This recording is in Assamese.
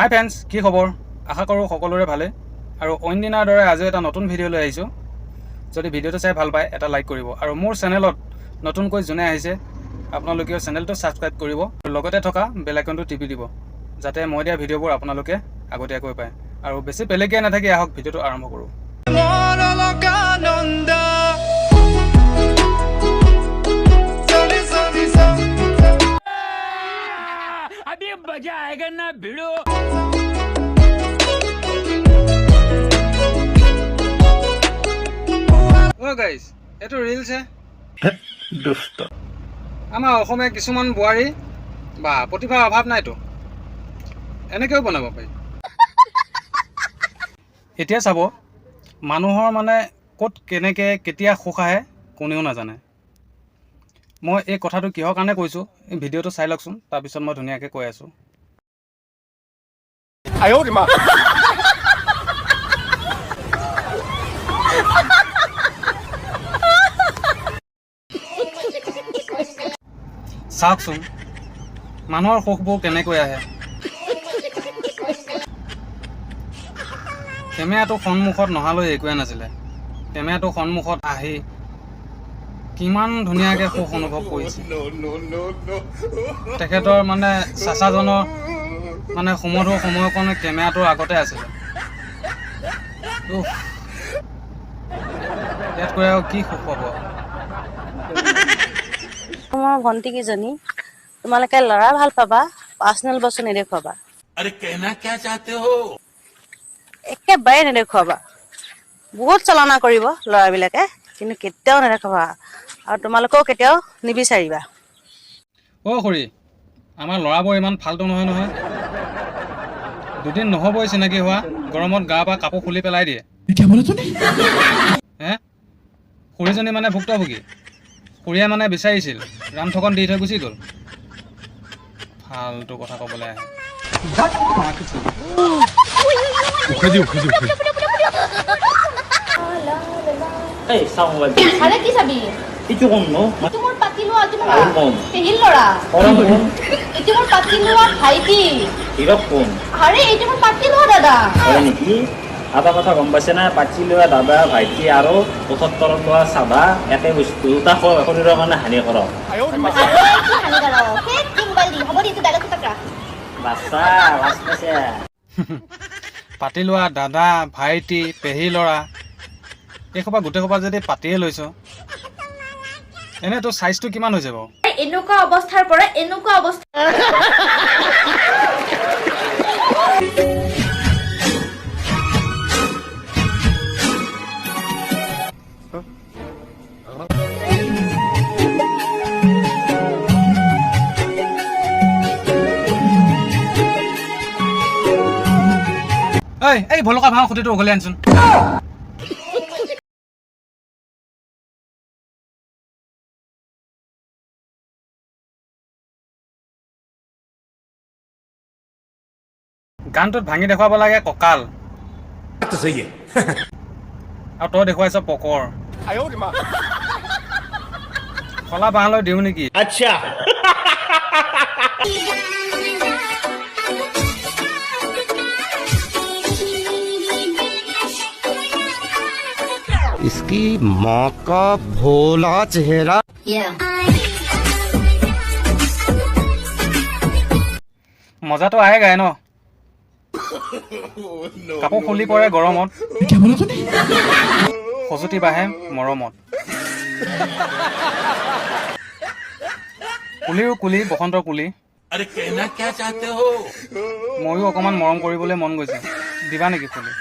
হাই ফ্ৰেণ্ডছ, কি খবৰ? আশা কৰোঁ সকলোৰে ভালে। আৰু অইন দিনাৰ দৰে আজিও এটা নতুন ভিডিঅ' লৈ আহিছোঁ। যদি ভিডিঅ'টো চাই ভাল পায়, এটা লাইক কৰিব আৰু মোৰ চেনেলত নতুনকৈ যোনে আহিছে, আপোনালোকেও চেনেলটো ছাবস্ক্ৰাইব কৰিব আৰু লগতে থকা বেল আইকনটো টিপি দিব, যাতে মই দিয়া ভিডিঅ'বোৰ আপোনালোকে আগতীয়াকৈ পায়। আৰু বেছি পেলেকীয়াই নাথাকি আহক, ভিডিঅ'টো আৰম্ভ কৰোঁ। Alaknanda. Sani sani sa. अभी मजा आएगा ना भिड़ो। অ' গাইজ, এইটো ৰিলছ হে। আমাৰ অসমীয়া কিছুমান বোৱাৰী বা প্ৰতিভাৰ অভাৱ নাইতো, এনেকৈও বনাব পাৰি। এতিয়া চাব, মানুহৰ মানে ক'ত কেনেকৈ কেতিয়া সুখ আহে কোনেও নাজানে। মই এই কথাটো কিহৰ কাৰণে কৈছোঁ, এই ভিডিঅ'টো চাই লওকচোন, তাৰপিছত মই ধুনীয়াকৈ কৈ আছোঁ। 哎呦我的妈！ চাওকচোন, মানুহৰ সুখবোৰ কেনেকৈ আহে। কেমেৰাটো সন্মুখত নহালৈ একোৱে নাছিলে। কেমেৰাটো সন্মুখত আহি কিমান ধুনীয়াকৈ সুখ অনুভৱ কৰিছে। No, no, no, no. তেখেতৰ মানে চাচাজনৰ মানে সুমধুৰ সময়কণ কেমেৰাটোৰ আগতে আছিলে। উফ, ইয়াতকৈ আৰু কি সুখ পাব? মোৰ ভণ্টি কেইজনী, তোমালোকে ল'ৰা ভাল পাবা, পাৰ্চনেল বস্তু নেদেখুৱাবা। अरे कहना क्या चाहते हो? একেবাৰে নেদেখুৱাবা। বহুত চলনা কৰিব ল'ৰাবিলাকে, কিন্তু কেতিয়াও নেদেখুৱাবা আৰু তোমালোকেও কেতিয়াও নিবিচাৰিবা। অ' খুৰী, আমাৰ ল'ৰাবোৰ ইমান ফাল্টু নহয় নহয়। দুদিন নহ'বই চিনাকি হোৱা, গৰমত গা পৰা কাপোৰ খুলি পেলাই দিয়ে। হে, খুৰীজনী মানে ভুক্তভোগী। খুৰীয়ে মানে বিচাৰিছিল, ৰামঠগন দি থৈ গুচি গ'ল। ফাল্টু কথা ক'বলৈ আহে। উখাই দি, উখাই দি, উখাই দি। এই চাওঁ মোবাইলটো। আৰে, কি চাবি? এইটো কোন নো? এইটো মোৰ পাতি লোৱা, এইটো মোৰ আৰু কোন? পেহীৰ ল'ৰা। কৰণ কোন? এইটো মোৰ পাতি লোৱা ভাইটি। হীৰক কোন? আৰে, এইটো মোৰ পাতি লোৱা দাদা। হয় নেকি? এটা কথা গম পাইছে না, পাতি লোৱা দাদা, ভাইটি আৰু ওঠৰ তলত লোৱা চাধা একে বস্তু। দুটা শৰীৰৰ কাৰণে হানিকাৰক। আৰে, কি হানিকাৰক? সেই কি মোবাইল দি হ'ব দি, এইটো ডাইলগ তাক ৰাখ। বাচ্চা লাজ পাইছে। পাতি লোৱা দাদা, ভাইটি, পেহী ল'ৰা, এইসোপা গোটেইসোপা যদি পাতিয়ে লৈছ, এনেই তোৰ চাইজটো কিমান হৈছে বাৰু? এনেকুৱা অৱস্থাৰ পৰা এনেকুৱা অৱস্থা। ঐ, এই ভলুকা ভাওঁ খুঁটিটো উঘালি আনচোন। গানটোত ভাঙি দেখুৱাব লাগে কঁকাল, আৰু তই দেখুৱাইছ পকৰ। 哎呦我的妈！ কলা বাঁহ লৈ দিওঁ নেকি? আচ্ছা। इसकी माँ का भोला चेहरा। মজাটো আহে গায় ন। কাপোৰ খুলি পৰে গৰমত, খজুতি বাঢ়ে মৰমত। কুলিৰো কুলি, বসন্তৰ কুলি। अरे कहना क्या चाहते हो? ময়ো অকণমান মৰম কৰিবলৈ মন গৈছে, দিবা নেকি খুলি?